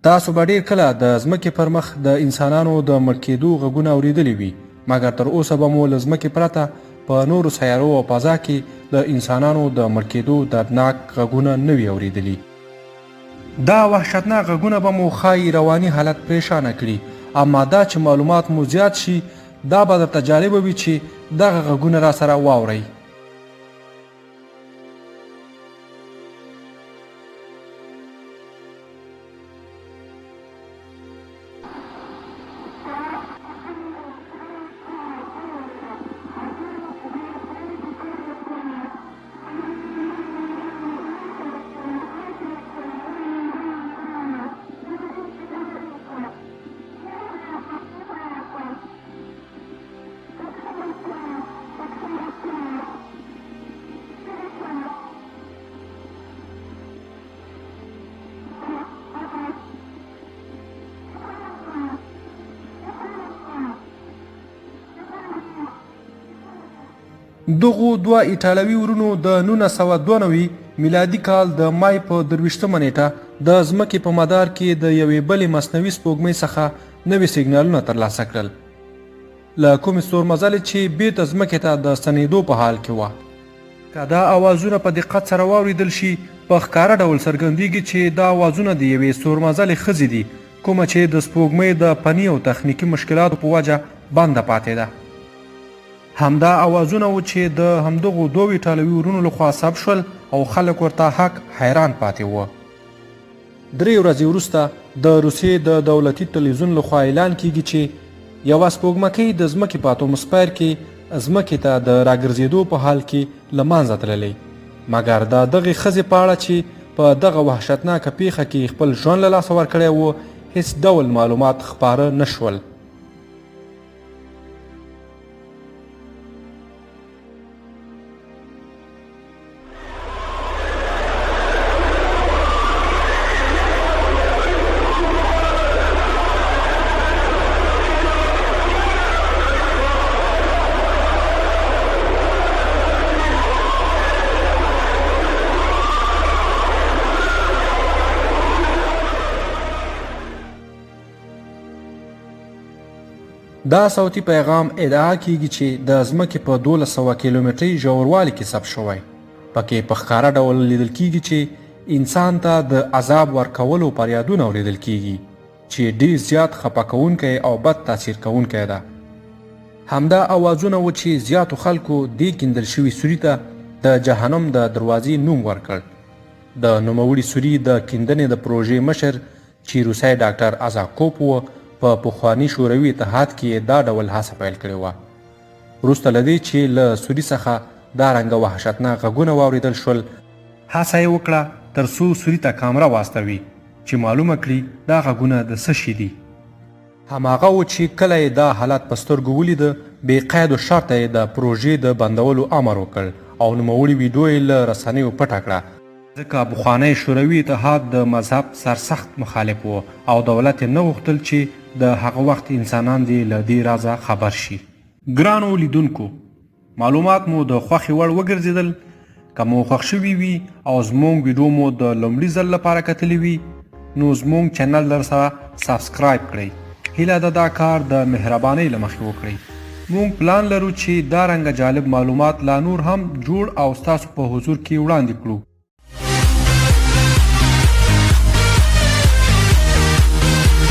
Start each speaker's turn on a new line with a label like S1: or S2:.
S1: تاسو به ډېر کله د ځمکې پر مخ د انسانانو د مړ کېدو غږونه اورېدلي وي، مګر تر اوسه به مو له ځمکې پرته په نورو سیارو او فضا کې د انسانانو د مړ کېدو دردناک غږونه نه وي اورېدلي. دا وحشتناک غږونه به مو ښايي رواني حالت پرېشانه کړي، اما دا چې معلومات مو زیات شي، دا به درته جالبه وي چې دغه غږونه راسره واورئ. دغو دوه ایټالوي ورونو د 1992 میلادي کال د مای په 23 مه نیټه د ځمکې په مدار کې د یوې بلې مصنوعي سپوږمۍ څخه نوي سیګنالونه ترلاسه کړل. له کومې ستورمزلې چې بیرته ځمکې ته د ستنیدو په حال کې وه. که دا اوازونه په دقت سره واوریدل شي، په ښکاره ډول څرګندیږي چې دا اوازونه د یوې ستورمزلې ښځې دي، کومه چې د سپوږمۍ د فني او تخنیکي مشکلاتو په وجه بنده پاتې ده. همدا اوازونه وو چې د همدغو دوو ایټالوي ورونو لخوا ثبت شول او خلک ورته هک حیران پاتې وو. درې ورځې وروسته د روسیې د دولتي تلویزیون لخوا اعلان کیږي چې یوه سپوږمکۍ د ځمکې په اتومسفیر کې ځمکې ته د راګرځېدو په حال کې له منځه تللې، مګر د دغې ښځې په اړه چې په دغه وحشتناکه پیښه کې خپل ژوند له لاسه ورکړی و، هیڅ ډول معلومات خپاره نه شول. دا صوتي پیغام ادعا کیږي چې د ځمکې په 1200 کیلومترۍ ژوروالي کې ثبت شوی. پکې په ښکاره ډول لیدل کیږي چې انسان ته د عذاب ورکولو فریادونه اوریدل کیږي چې ډیر زیات خپه کوونکی او بد تاثیر کوونکی ده. همدا اوازونه وو چې زیاتو خلکو دې کیندل شوي سوري ته د جهنم د دروازې نوم ورکړ. د نوموړي سوري د کیندنې د پروژې مشر چې روسی ډاکټر ازاکوف و، په پخواني شوروي اتحاد کې یې دا ډول هڅه پیل کړې وه. وروسته له دې چې له سوري څخه دا رنګه وحشتناک غږونه واورېدل شول، هڅه یې وکړه تر څو سوري ته کامره واستوي چې معلومه کړي دا غږونه د څه شي دي. هماغه و چې کله یې دا حالت په سترګو ولید، بې قید و شرطه یې د پروژې د بندولو امر وکړ او نوموړې ویډیو یې له رسنیو پټه کړه، ځکه پخوانی شوروي اتحاد د مذهب سرسخت مخالف و او دولت یې نه غوښتل چې د هغه وخت انسانان دې له دې رازه خبر شي. ګرانو لیدونکو! معلومات مو د خوښې وړ وګرځېدل؟ که مو خوښ شوي وي او زموږ ویډیو مو د لومړي ځل لپاره کتلې وي نو زموږ چینل درسره سبسکرایب کړئ. هیله ده دا کار د مهربانۍ له مخې وکړئ. موږ پلان لرو چې دا رنګه جالب معلومات لا نور هم جوړ او ستاسو په حضور کې وړاندې کړو.